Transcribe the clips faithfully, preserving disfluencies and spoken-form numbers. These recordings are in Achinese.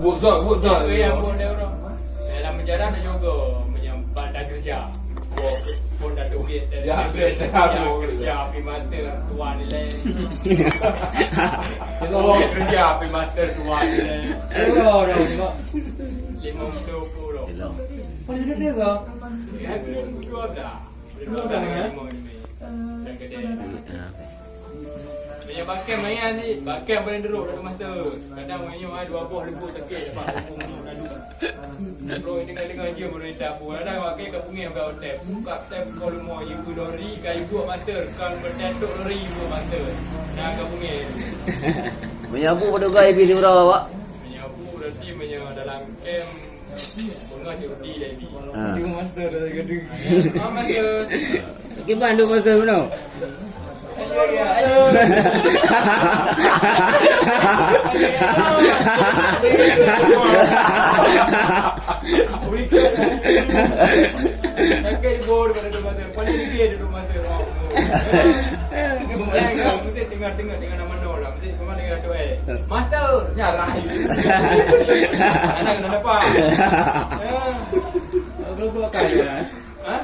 Buat zat, buat zat. Dalam penjara ada juga menyampan dan kerja. Pun dah duit dan Ya, kerja, ya, kerja, api mata, tuan nilai. Oh, kerja, api master, tuan nilai. Lima puluh puluh. Paling duduk dia ke? Ya, belum dua dah. Belum dah, ya. Yang kedai. Meunyoe bakeh maya ni, bakeh paling teruk dalam masa. Kadang meunyoe ai dua boh ribu sakit dapat hukum tu lalu. Bro, ini kali ngaji pemerintah pun ada bakeh ke bunyi bak hotel. Buka tab kau lemo ibu lori, kai buat master, kan bertetok lori ibu master. Nah, ke bunyi. Meunyoe bu pada gaya bisi berapa, Pak? Meunyoe bu berarti meunyoe dalam kem bunga judi dah ibi. Ha. Dia master dah kata. Oh, master. Kiban duk master mano? Pakai di bawah daripada dua mata. Paling tinggi duduk mata. Mesti tengah-tengah dengan nama nol lah. Mesti cuma dengan tu eh. Master, nyarah. Anak kena dapat. Ya. Belum dua kali lah. Ha?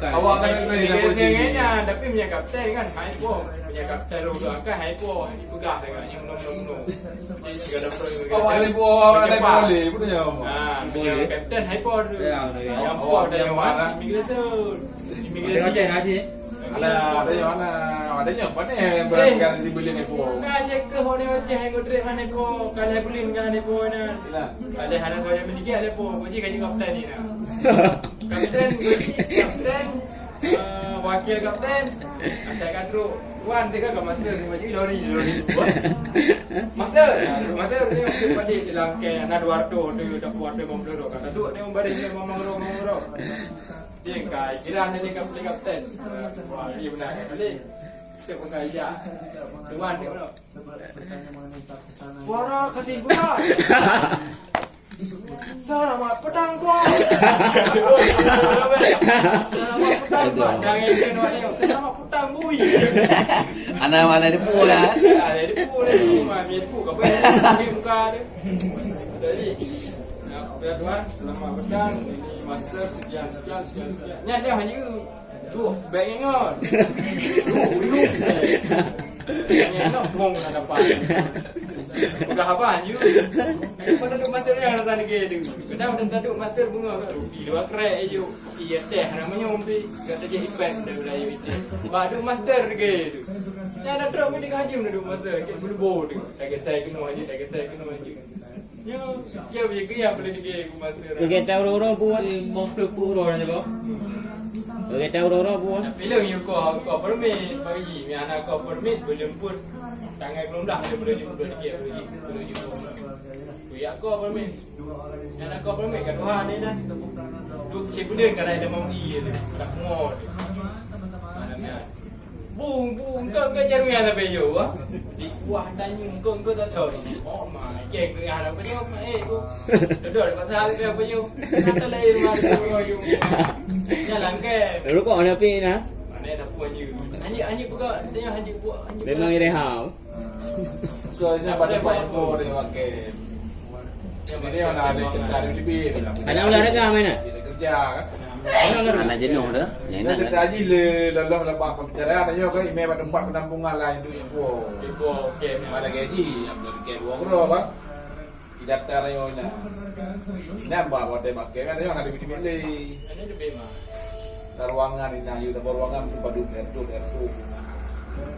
Awak kan ada train apa cik? Tapi punya kapten kan, hai po. Punya kapten roda kan, hai po. Dipegang dengan yang menung-menung. Jadi, segala perlu. Awak ada po, awak ada po boleh, pun ya. Ha, punya kapten, hai po. Ya, ya. Yang po ada yang mana? Immigration. Immigration. Ada, ada yang mana? Ada yang mana? Berangkat dibeli ni po. Nah, cek ke hone macam yang godrek mana po? Kalau beli dengan ni po na. Lah. Ada hana saya beli ke ada po. Kau cik kaji kapten ni na. Kapten, kapten, eh, wakil kapten, atai kadro. Wan, tega ke master ni, baju lori, lori. Master, master ni, master pada dalam ke, na dua ratus tu, dah dua ratus lima puluh tu. Kata tu, dia memberi dia mamang ro, mamang ro. Dia kai, jiran dia ni kapten, kapten. Wah, dia benar kan, boleh. Dia pun kai, ya. Tuan dia, mana? Suara kasih bukan. Selamat petang, Tuan. Selamat petang, Tuan. Jangan ikut orang tengok. Selamat petang, Bui. Anak mana dia pun lah. Ada dia pun, dia pun. Mami dia pun. Apa yang dia buka dia? Jadi, ya, Tuan, selamat petang. Ini master sekian, sekian, sekian, sekian. Ni ada hanya Duh, baik ingat. Duh, ulung. Ingat, bong nak dapat. Peugah apa, Anju? Pada duk master yang datang lagi tu. Kadang udah taduk master bunga kat rupi. Dua krek je. Iya teh, namanya umpi. Kata je ipat daripada ayu itu. Bak duk master lagi tu. Yang dah teruk pun dia kaji mana duk master. Cik berlebur tu. Tak kisah kena aja, tak kisah kena aja. Nyoe, kieu beugeujak boleh dibie ku master. Beugeujak ureueng-ureueng buet. Eh, boh peuet puluh uroe nyoe, boh. Beugeujak ureueng-ureueng buet. Tapi lôn yue ko, ko permit, Pak Haji. Meuhana ko permit, beuleumput tanggai dua belas ada boleh jemput dikit, boleh jemput, boleh jemput. Kuyak ko permit. Meuhana ko permit, ka Tuhan ni dah. Tu si buleuen ka dah mau iya tu. Dah pengoh tu. Malam ni. Bung, bung, engkau, engkau jaru yang sampai yo, ah. Di kuah dan engkau, engkau tak tahu. Oh, ma, ke, ke, ada apa nyo, eh, tu. Duduk di pasar ke apa nyo. Kata lain, ma, tu, yo. Jalan ke. Rukok ada pi nah. Mana ada puan you. Hanya, hanya buka, dia hanya buat, hanya. Memang ireham. Kau ni pada buat ibu dia pakai. Jadi, anak ada cerita dia lebih. Anak olahraga mana? Dia kerja, kan? Anak jenuh dah. Dia cerita haji le, lalu lepas pembicaraan, tanya ke email pada tempat penampungan lah, itu yang buah. Ibu, okey. Mana gaji, yang boleh gaji dua kilo, kan? Di daftar raya ni. Ni apa, buat dia pakai, kan? Tanya, ada lebih-lebih lagi. Ada lebih, mah. Ruangan ni, nah, you tambah ruangan tu padu, air tu, air tu.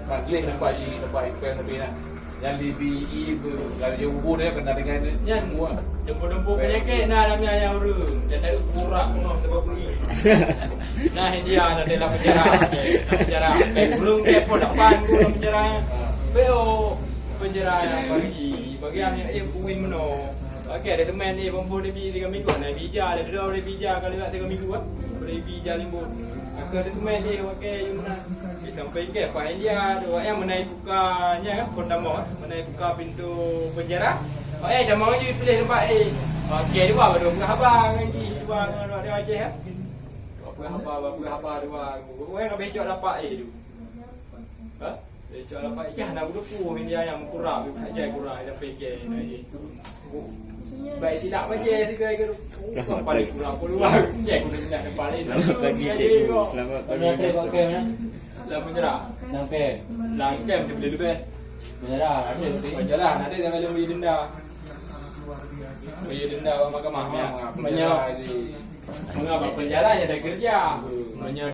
Kan, dia tempat di, tempat ipeng lebih, nah. Yang di B I, kalau dia ubur dia kena dengan ni. Nyan, semua. Dempu-dempu penyakit na dalam ayam ureueng. Dan tak kurak penuh sebab bui. Nah, India na dalam penjara. Dalam penjara. Kayak burung dia pun depan burung penjara. Beo penjara yang bagi, bagi yang, yang bui meno. Okey, ada teman ni, bambu ni bi tiga minggu, na bija, ada dua orang bija kalau nak tiga minggu kan. Boleh bija limbu. Aku ada teman ni, okey, you nak. Sampai ke apa India tu, yang menai Bukannya, kan, pertama, mana buka pintu penjara. Oh, eh, dah mau je pilih tempat, eh. Okey, dua baru buka abang lagi. Dua dengan orang Aceh, eh. Buka haba, buka haba dua. Orang nak becok lapak, eh, tu. Ha? Becok lapak, eh, dah udah pun dia yang kurang, aja kurang, dah fikir, eh. Oh. Maksudnya, Baik, tidak baca juga itu. Selamat pagi. Kurang puluhan. Cek, udah tidak tempat lain. Selamat pagi, cikgu. Selamat pagi, cikgu. Dah menyerah. Dah kem. Dah kem sebelum lebih. Menyerah, ada lebih. Bacalah, nanti jangan lupa denda. Bagi denda awak mahkamah, ya. Menyerah. Mengapa penjara ada kerja? Menyerah.